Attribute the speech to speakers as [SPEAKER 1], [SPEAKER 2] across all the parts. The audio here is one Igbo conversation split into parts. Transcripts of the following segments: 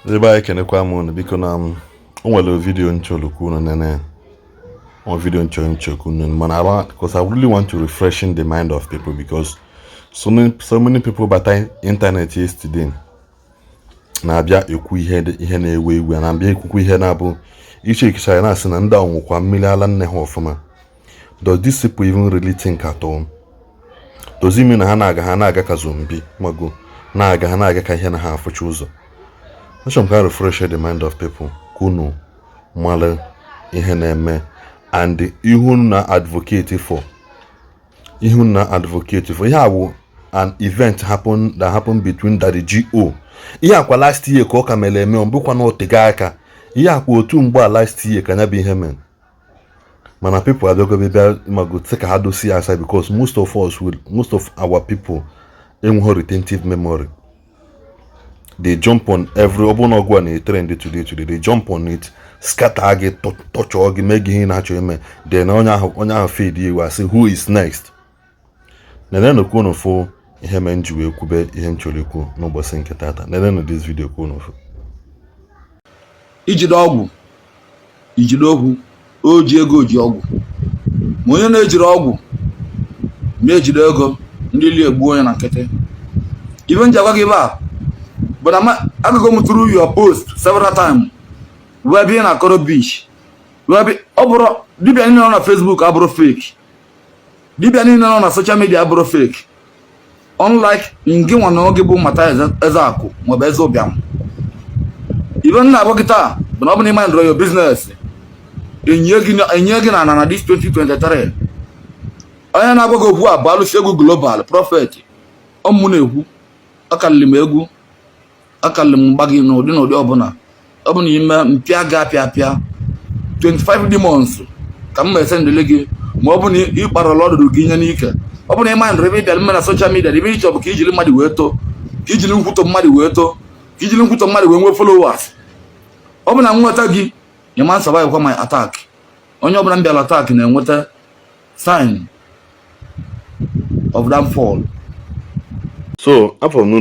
[SPEAKER 1] Ndị be anyị, ekenekwa m unu. Biko, na m o nwere video nchọrọ unu nene. O video nchọrọ unu, mana I because I really want to refreshing the mind of people, because so many people bata internet yesterday na-abịa ekwu ihe ihe na-ewe iwe, na-abịa ekwukwu ihe na-abụ iche ekicha ya, na-asị na ndị a nwụkwa mmiri ala nne ha ọfụma. Does these people even really think at all? Does it mean na ha na-aga ka zombie mago na-aga, ha na-aga ka ihe na ha afụcha ụzọ? Achọrọ m ka refresh the mind of people, ka unu mara ihe na-eme and ihe unu na advocate for, ihe unu na advocate for. Ihe a bụ an event happen that happened between Daddy G.O. Ihe akwa last year ka ọ ka mere eme, ọ bụkwa na otego aka. Ihe akwa otu mgbe a last year ka ya bụ ihe mere, mana people abịagobe bịa mago sị ka ha dosie aside, because most of our people enweghị retentive memory. They jump on every, ọ bụrụ na ọgụ a na-etrend today today, they jump on it, scatter gị, tọchọọ gị, mee gị ihe ị na-achọ ime. Then onye ahụ fade iwe, asị, "Who is next?" Nenenụ ka unu fụ ihe mee m ji wee kwube ihe m chọrọ ikwu n'ụbọchị nke tata. Nenenụ this video ka unu fụ.
[SPEAKER 2] Ijide ọgwụ, ijide okwu, o ji ego ji ọgwụ, ma onye na-ejiri ọgwụ ma ejide ego, ndị li egbuo onye na nkịtị. Ife m ji agwa gị ebe a bụ na agago m through your post several times wee bịa na akọrọ beach, wee bịa. Ọ bụrụ dibịa niile nọ na Facebook abụrụ fake, dibịa niile nọ na social media abụrụ fake, unlike ngị nwa na oge bụ mata eze akụ maọbụ eze ụbịam. Ife m na-agwa gị taa bụ na ọ bụ na ịma your business enye gị na this 2023. Onye na-agwa gị okwu a bụ alụsị egwu global prophet. Ọmụ na-ekwu, akalịrị m egwu, akalịrị m mgba gị n'ụdị ọbụla. Ọ bụ na ime mpịa ga apịa apịa 25 demons ka m ma esendele gị, ma ọ bụ na ị kparala ọdụdụ gị nye n'ike. Ọ bụ na ịma ndụrụ ebe ị bịara mme na social media, ebe ịchọ bụ ka ijiri mmadụ wee too, ka ijiri nkwutọ mmadụ wee too, ka ijiri nkwutọ mmadụ wee nwee followers. Ọ bụ na nweta gị, ịma survive kwa my attack. Onye ọbụla m bịara attack na-enweta sign of downfall.
[SPEAKER 1] So afọ m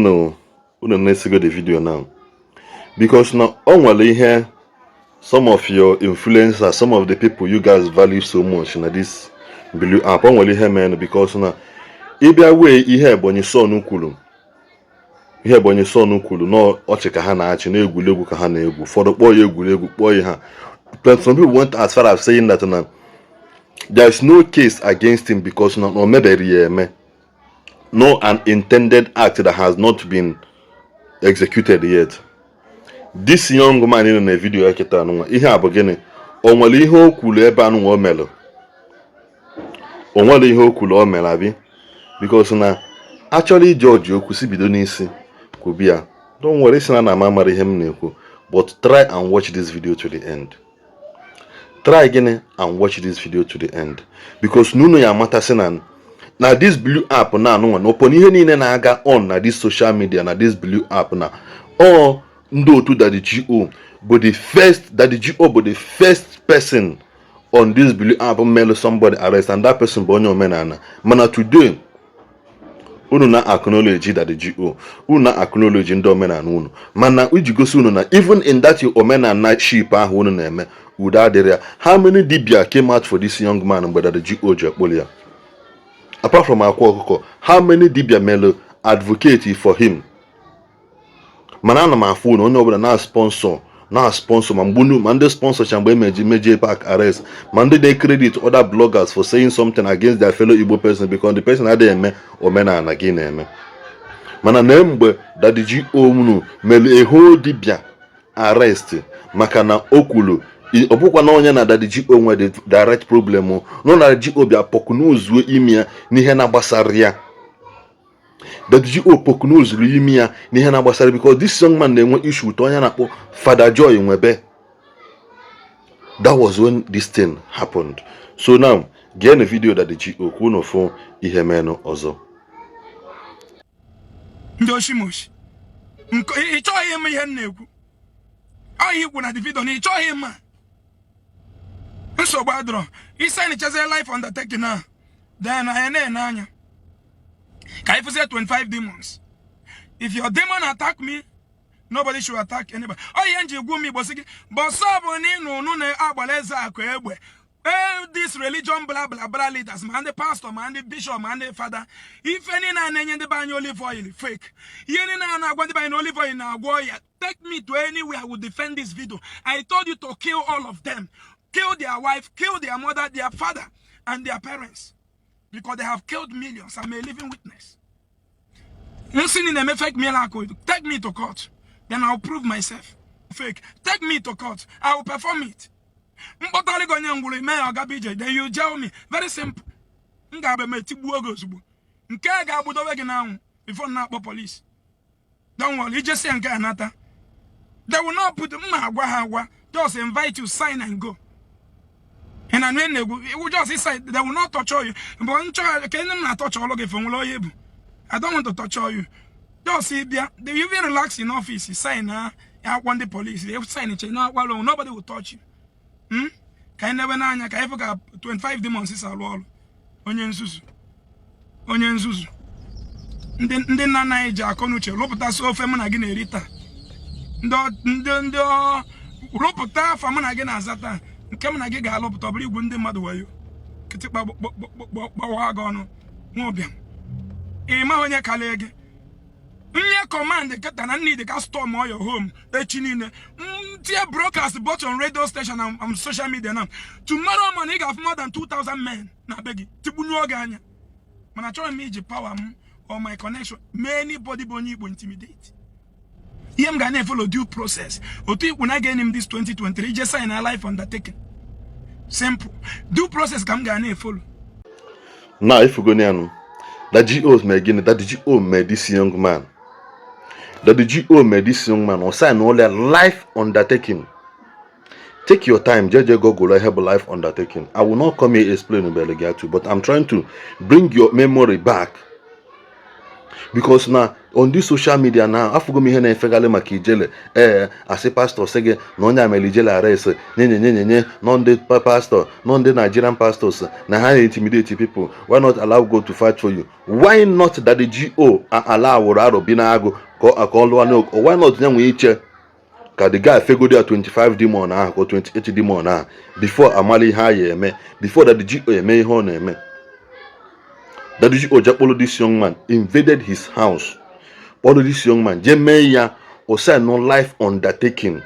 [SPEAKER 1] unu na-esigo the video now, because na o nwere ihe some of your influencers, some of the people you guys value so much na this blue app, o nwere ihe mere, because na ịbịa wee ihe Ebonyi Son kwuru, ihe Ebonyi Son kwuru na ọchị ka ha na-achị na egwuregwu ka ha na-egwu. Ụfọdụ kpọọ ya egwuregwu, kpọọ ya ha. But some people went as far as saying that na there is no case against him because na o mebere ya eme, no an intended act that has not been executed yet. This young man nọ na video ya kịta anụnwa, ihe a bụ gịnị? O nwere ihe o kwuru ebe anụnwa o mere? O nwere ihe o kwuru o mere abi? Because na achọrọ ije ọjị okwu si bido n'isi kwubi ya. Don't worry, isi na na ama mara ihe m na-ekwu, but try and watch this video to the end. Try gịnị and watch this video to the end, because na unu ya amatasị na this blue app na anụnwa na ọpọ ihe niile na-aga on na this social media, na this blue app, na ọ ndị otu Daddy G.O bụ the first. Daddy G.O bụ the first person on this blue app mere somebody arrest, and that person bụ onye omenala. Mana today unu na acknowledge Daddy G.O, unu na acknowledge ndị omenala unu, mana iji gosi unu na even in that omenala ship ahụ unu na-eme, udo adịrị ya. How many dibia came out for this young man mgbe Daddy G.O ji ekpoli ya, apart from Akwa Ọkụkọ? How many dibia mere advocate for him? Mana ana m afụ na onye ọbụla na-sponsor, na-sponsor, ma mgbe ma ndị sponsor cha mgbe emeji meje park arrest, ma ndị na-credit other bloggers for saying something against their fellow Igbo person, because the person adịghị eme omenala gị na-eme. Mana na mgbe Daddy G.O unu mere a whole dibia arrest maka na o kwuru, ọ bụkwa na onye na Daddy G.O nwe the direct problem o nọ na Daddy G.O bịa pọkụnuzuo ime ya n'ihe na-agbasara ya. Daddy G.O pọkụnuzuru ime ya n'ihe na-agbasara, because this young man na-enwe issue with onye na-akpọ Father Joy Nwebe. That was when this thing happened. So now gee na video Daddy G.O ka unu fụ ihe menụ ọzọ.
[SPEAKER 3] Ndị oshimoshi, ị chọghị ịma ihe m na-ekwu. Ọ ihe ikwu na the video na ị chọghị ịma, nsogbu adịrọ. Isi chazie life undertaking na then anyị na-ene anya ka anyị fụzie 25 demons. If your demon attack me, Nobody should attack anybody. Ọ ihe nji gwa ụmụ Igbo sị gị bọsọ bụ na ịnụ ụnụ na-agbara eze akụ egbe. Ee, this religion bla bla bla leaders, ma ndị pastor, ma ndị bishop, ma ndị fada, ife niile a na-enye ndị be anyị olive oil fake, ihe niile a na-agwa ndị be anyị na olive oil na-agwọ ọya. Take me to anywhere, I will defend this video. I told you to kill all of them. Kill their wife, kill their mother, their father and their parents, because they have killed millions. I'm a living witness. Nsị na-eme fake miracle, take me to court, then I'll prove myself fake. Take me to court, I will perform it. Mkpọtara gị onye ngwụrụ ime ya ọgaba ije, then you jail me. Very simple. M ga-abịa m etigbuo gị ozugbo. Nke a ga-agbudobe gị n'anwụ before na-akpọ police. Don't worry, ijesi ya nke a nata, they will not put mma agwa ha agwa. Just invite you, sign and go. Ị na nne na-egwu iwu, just sign. They will not torture you. But nchọ ka ndị m na-atọchọ ọlụ gị fe nwere onye bụ. I don't want to torture you. Just bịa, they even relax in office, sign na akwụkwọ ndị police, they sign che na akwụkwọ, nobody will touch you. Ka anyị na-ebe n'anya ka anyị fụ ka 25 demons si alụ ọrụ. Onye nzuzu, onye nzuzu. Ndị nna nna anyị ji akọ n'uche rụpụtasị ofe mụ na gị na-eri taa. Ndị rụpụta afa mụ na gị na-aza taa, nke mụ na gị ga-alụpụta ọ bụrụ igwu ndị mmadụ wayo. Kịtịkpa gbawa gị ọnụ, nwa ụbịam. Ị maghị onye kalie gị nye command kịta na need ka storm all your home echi niile. Tie broadcast both on radio station and on social media now. Tomorrow morning ị ga-afụ more than 2000 men na be gị tigbunye gị anya. Mana achọrọ m iji power m or my connection mee anybody bụ onye Igbo intimidate. Ihe m ga na-efollow due process. Otu ikwu na ga-enye m this 2023 ije sign a life undertaking, simple due process ka m ga na-efollow.
[SPEAKER 1] Now if you go near that GO mee gịnị? That GO mee this young man, that the GO mee this young man or sign all their life undertaking. Take your time, jeje google ihe bụ life undertaking. I will not come here explain Ubelegiatu, but I'm trying to bring your memory back because na on this social media now, afụgo m ihe na-efegharị maka Ijele. Ee, asị pastor sị gị na onye amere Ijele arrest, nye nye nye nye nye nọ ndị pastor, nọ ndị Nigerian pastors na ha intimidate people. Why not allow God to fight for you? Why not that the GO allow wụrụ arọ bi n'agụ ka ọ lụọ n'oge? Why not ya nwee iche ka the guy fegodi ya 25 demon ahụ ka 28 demon ahụ before amala ihe a ya eme, before that the GO eme ihe ọ na-eme? That the GO je kpọrọ this young man, invaded his house, kpọrọ this young man jee mee ya o sign no life undertaking.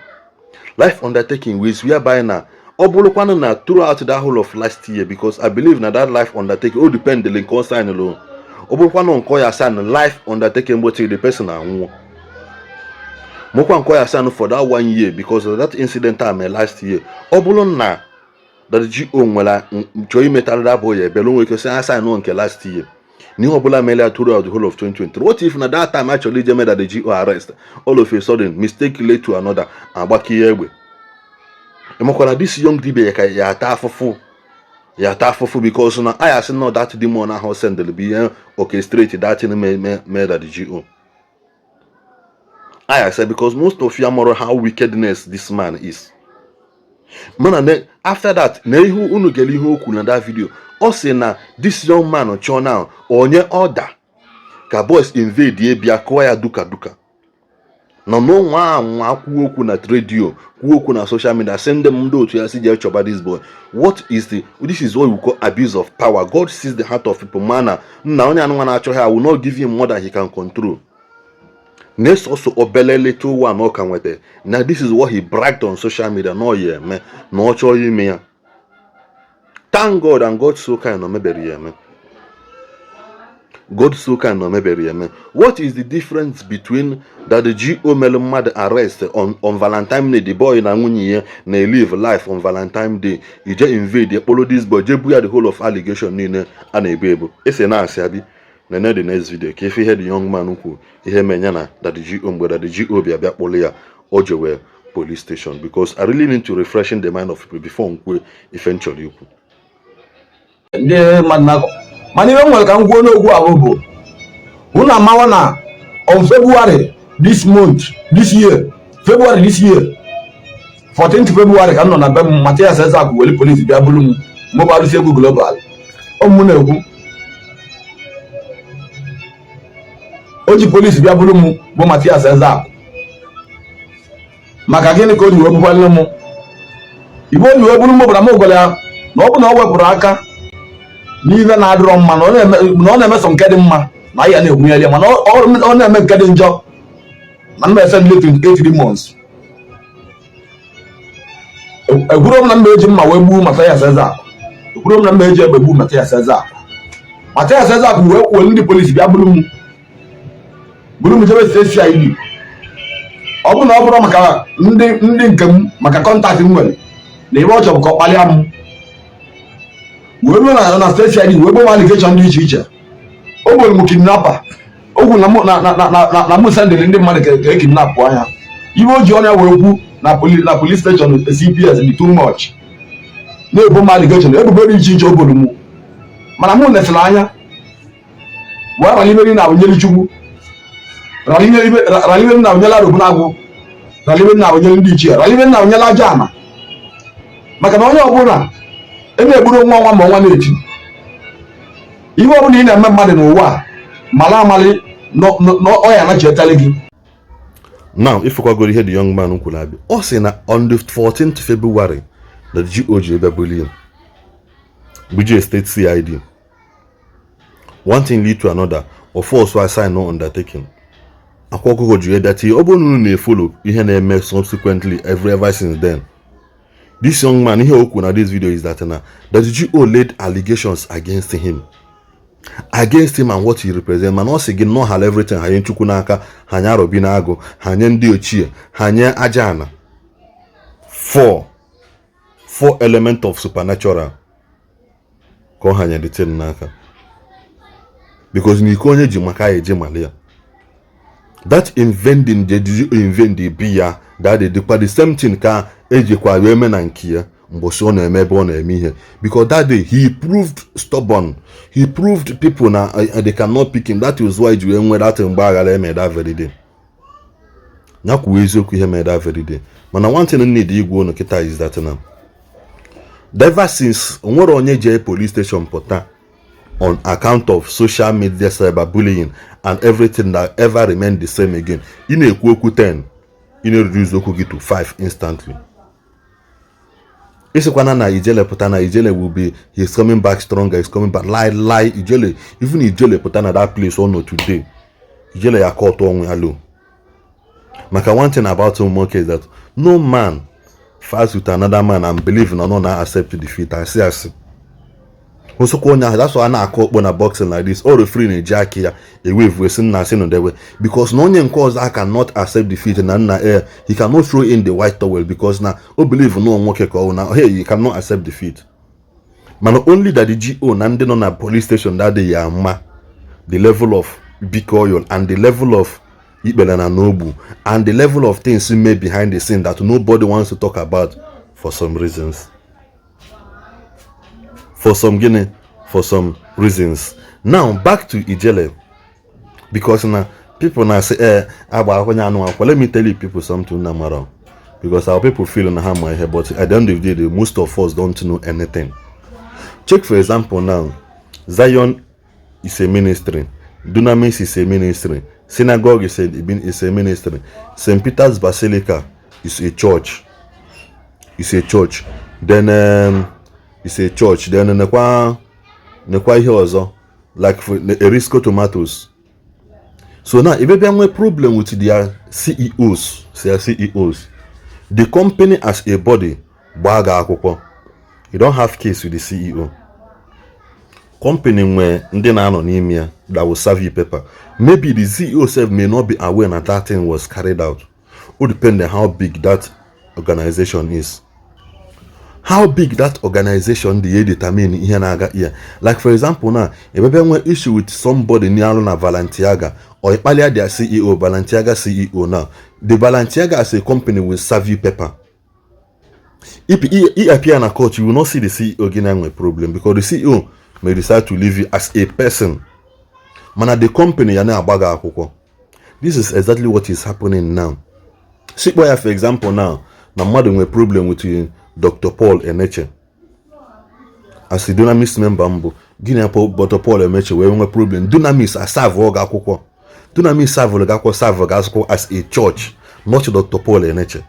[SPEAKER 1] Life undertaking was whereby na ọ bụrụkwanụ na throughout that whole of last year, because I believe na that life undertaking o depend nke ọ sign lo, ọ bụrụkwanụ nke ọ ya sign life undertaking mgbe the person anwụọ, mụkwa nke ọ ya sign for that one year because of that incident a mee last year. Ọ bụrụ na that GO nwere chọọ imetarịrị abụ ya ebere, onwe ike sị ha sign nke last year n'ihe ọbụla mere ya throughout the whole of 2023. What if na that time actually je made the GO arrest, all of a sudden mistake led to another, agbaki egbe? Ịmakwara this young dibia ya ka ya ata afụfụ, ya ata afụfụ, because na I asị no that demon ahụ sendịrị bụ ihe orchestrate that thing me that the GO. I say because most of you amụrụ how wickedness this man is. Mana after that na ihe unu gere ihe o kwuru na that video, ọ sị na this young man chọọ now onye order ka boys invade ye bịa kụọ ya duka duka nọ n'ụnwa anwa, kwuo okwu na radio, kwuo okwu na social media, sị ndị m ndị otu ya si jee chọba this boy. What is the This is what we call abuse of power. God sees the heart of people. Mana nna onye anụnwa na-achọghị, I will not give him more than he can control. Na-esọsọ obele little one ọ ka nweta na this is what he bragged on social media na ọ ya eme na ọ chọọ ime ya. Thank God, and God so kind, na o mebere ya eme. God so kind, na o mebere ya eme. What is the difference between that the GO mere mmadụ arrest on Valentine Day, the boy na nwunye ya na live life on Valentine Day, ije invade, kpọrọ this boy jee bu ya the whole of allegation niile a na-ebu ebu ese na-asị abi? Nene the next video ka ife ihe the young man kwu, ihe menya na that the GO mgbe that the GO bịa bịa kpọrọ ya o jewe police station, because I really need to refreshing the mind of people before nkwe ife m chọrọ ikwu.
[SPEAKER 2] Ndị mmadụ na-akọ, mana ihe m nwere ka m kwuo n'okwu ahụ bụ unu amawa na on February this month, this year, February this year, 14th February, ka m nọ na be m, Matias Ezeaku weli polisi bịa buru m mụba arụsị egwu global. Ọ mụ na-ekwu o ji polisi bịa buru m bụ Matias Ezeaku. Maka gịnị ka o ji wee gbukwalụ m? Ibe o ji wee buru m bụ na m gwara ya na ọ bụ na ọ wepụrụ aka n'ihe na-adịrọ mma, na ọ na-emeso nke dị mma na ya na-egbunyere ya, mana ọ na-eme nke dị njọ na mma ese ndị 28 months. Ekwuro m na mma eji mma wee gbuo Mathias Ezeaku. Ekwuro m na mma eji egbe gbuo Mathias Ezeaku. Mathias Ezeaku wee were ndị polisi bịa buru m, buru m jebe state CID. Ọ bụ na ọ bụrụ maka ndị nke m, maka contact m nwere na ebe ọ chọrọ ka ọ kpalịa m wee ruo na state CID, wee gbo m allegation dị iche iche. O gburu m kidnapper. O kwuru na mụ na mụ sendịrị ndị mmadụ ka e kidnapụ anya. Ibe o ji ọnya wee kwu na police station CPS dị too much, na-ebo m allegation, ebubo dị iche iche o boro m. Mana mụ nesịrị anya wee rara ibe na awụnyere Chukwu, rara ibe na awụnyere Arụbụnagụ, rara ibe na awụnyere ndị ichie, rara ibe na awụnyere aja ama, maka na onye ọbụla e na-egburu nwa ọnwa ma ọnwa na-eti. Ihe ọbụla ị na-eme mmadụ n'ụwa a, mara amalị na ọ ya anachetara gị.
[SPEAKER 1] Now, ifụkwagoro ihe the young man kwuru abịa, ọ sị na on the 14th February na the GO ji ebe bulie buje state CID. One thing lead to another, of course I sign no undertaking. Akwa Ọkụkọ ji bịa tie. Ọ bụrụ na unu na-efollow ihe na-eme subsequently every ever since then, this young man, ihe o kwuru na this video is that na that the GO laid allegations against him and what he represent. Mana ọ sị gị nnọọ hala everything ha nye Chukwu n'aka, ha nye arọbi n'agụ, ha nye ndị ochie, ha nye aja ana, four element of supernatural ka ọ hanye the thing n'aka, because n'iko onye ji maka ya eje mali ya. That inventing the invent bi ya, that dịkwa the same thing ka ejikwa wee mee na nke ya mbọsị ọ na-eme ebe ọ na-eme ihe, because that day he proved stubborn. He proved people na they cannot pick him. That is why ji wee nwee that mgbe aghara eme that very day. Ya kwuo eziokwu ihe mere that very day. Mana one thing need igwe unu kịta is that na ever since, onwere onye jee police station pụta on account of social media cyberbullying and everything that ever remain the same again. Ị na-ekwu okwu 10, ị na-reduce okwu gị to 5 instantly. Ịsịkwana na Ijele pụta, na Ijele will be, he's coming back stronger, he's coming back. Lie, lie. Ijele, even Ijele pụta na that place ọ nọ today, Ijele ya kọtụ onwe ya low. Maka one thing about ụmụ nwoke is that no man fights with another man and believe na no na accept defeat. Asị asị osokwa onye ahụ. That's why a na-akụ okpo na boxing like this, o referee na-eji aka ya ewevu esi nna asị nọdebe, because na onye nke ọzọ a cannot accept defeat na nna eh, he cannot throw in the white towel, because na o believe na nwoke ka ọ na hey, he cannot accept defeat. Mana only that the GO na ndị nọ na police station that day ya ama the level of big oil and the level of ikpere na n'ogbu and the level of things made behind the scene that nobody wants to talk about for some reasons, for some gịnị, for some reasons. Now back to Ijele, because na people na say eh, agba akwụkwọ anụ akwụkwọ. Let me tell you people something na mara, because our people feel na ha ma ihe, but at the end of the day, most of us don't know anything. Check, for example now, Zion is a ministry, Dunamis is a ministry, synagogue is a ministry, St. Peter's Basilica is a church, is a church. Then is a church. Then nekwa ihe ọzọ, like for Erisco tomatoes. So now ebe bịa nwee problem with their CEOs, the company as a body gbaa gị akwụkwọ. You don't have case with the CEO. Company nwee ndị na-anọ n'ime ya that will serve you paper. Maybe the CEO sef may not be aware na that thing was carried out. O depend on how big that organization is. How big that organization dị determine ihe na-aga here. Like for example now, ebe nwee issue with somebody n'alụ na Balenciaga or ịkpalia their CEO, Balenciaga CEO now, the Balenciaga as a company will serve you paper. If he appear na court, you will not see the CEO gị na-enwe problem, because the CEO may decide to leave you as a person, mana the company ya na-agba gị akwụkwọ. This is exactly what is happening now. Sikpọ ya, for example now, na mmadụ nwere problem with Dr. Paul Eneche as a Dunamis member mbụ. Gị na Dr. Paul Eneche wee nwee problem, Dunamis aserve gị akwụkwọ. Dunamis serve gị akwụkwọ, serve gị akwụkwọ as a church, not Dr. Paul Eneche.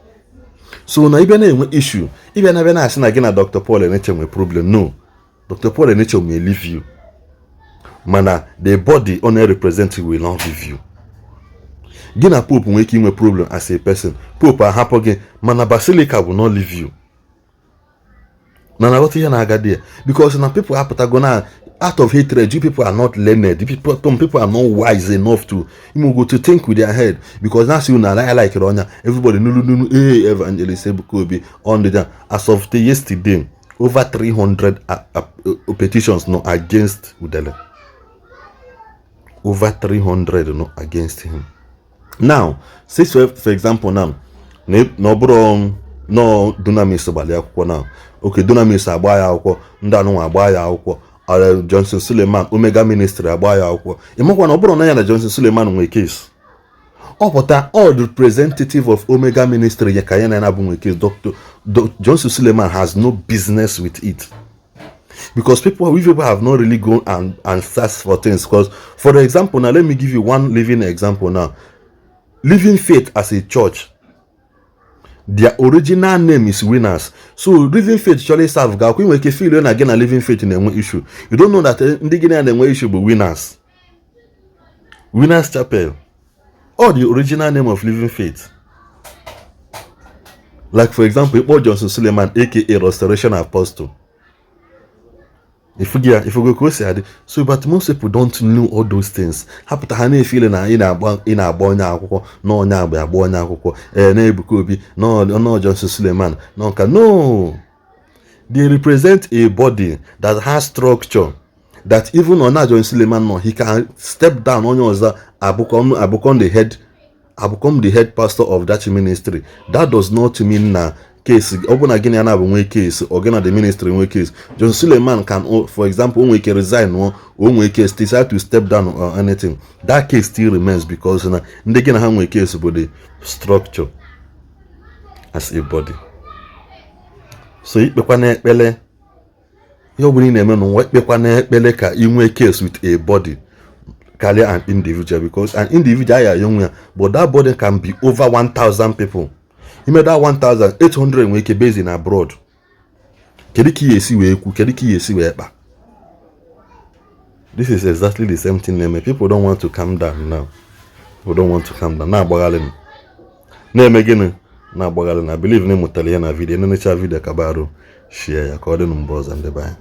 [SPEAKER 1] So na ịbịa na-enwe issue, ịbịa na-abịa na-asị na gị na Dr. Paul Enenche nwe problem, no, Dr. Paul Enenche may leave you, mana the body ọ na-represent will not leave you. Gị na Pope nwere ike inwe problem as a person, Pope ahapụ gị, mana Basilica will not leave you. Na aghọta ihe na-aga there, because na people apụtago na out of hatred. You people are not learned. You people, some people are not wise enough to go to think with their head, because na see una like onya everybody nulu nulu. Hey, Evangelist Ebuka Obi on the, as of the yesterday, over 300 petitions no against Udele, over 300 no against him. Now, say for example now na ọ bụrụ nọ Dunamis gbalị akwụkwọ now, okay, Dunamis agba ya akwụkwọ, ndị anụnwa agba ya akwụkwọ, Johnson Suleman, Omega Ministry agba ya akwụkwọ. Ịmakwa na ọ bụrụ na ya na Johnson Suleman nwee case, ọ pụta all representative of Omega Ministry ya ka ya na ya bụ nwee case. Dr. Johnson Suleman has no business with it, because people we people have not really gone and search for things. Because, for example now, let me give you one living example now. Living Faith as a church, their original name is Winners. So Living Faith chọrọ serve ga akwụ, nwere ike feel na gị na Living Faith na-enwe issue. You don't know that ndị gị na ya na-enwe issue bụ Winners, Winners Chapel, or the original name of Living Faith. Like, for example, ịkpọ Johnson Suleman, aka Restoration Apostle, ifugi ya, ifugo ka o si adị. So, but most people don't know all those things. Ha pụta, ha na-efile na ị na-agba onye akwụkwọ na onye agba agba onye akwụkwọ, ee, na Ebuka Obi na Johnson Suleman na nka. No, they represent a body that has structure, that even on Johnson Suleman no, he can step down, onye ọzọ abụkọ the head, abụkọm the head pastor of that ministry. That does not mean na case ọ bụ na gịnị ya na-abụ nwee case, or gị na the ministry nwee case, John Suleman can, for example, o nwee ike resign, o nwee ike decide to step down or anything, that case still remains, because na ndị gị na ha nwee case bụ the structure as a body. So ikpekwa na ekpele, ihe ọ bụla ị na-eme n'ụwa, ikpekwa na ekpele ka ị nwee case with a body karịa an individual, because an individual ya onwe ya, but that body can be over 1000 people. Ime that 1800 nwere ike base in abroad. Kedu ka ị esi wee kwu? Kedu ka ị esi wee kpa? This is exactly the same thing na-eme. People don't want to calm down now. People don't want to calm down. Na-agbagharị, na-eme gịnị? Na-agbagharị. Na believe na ịmụtara ya na video. Nenecha video, kabarụ share ya ka ọ dị na mgbe ọzọ. Ndị be anyị.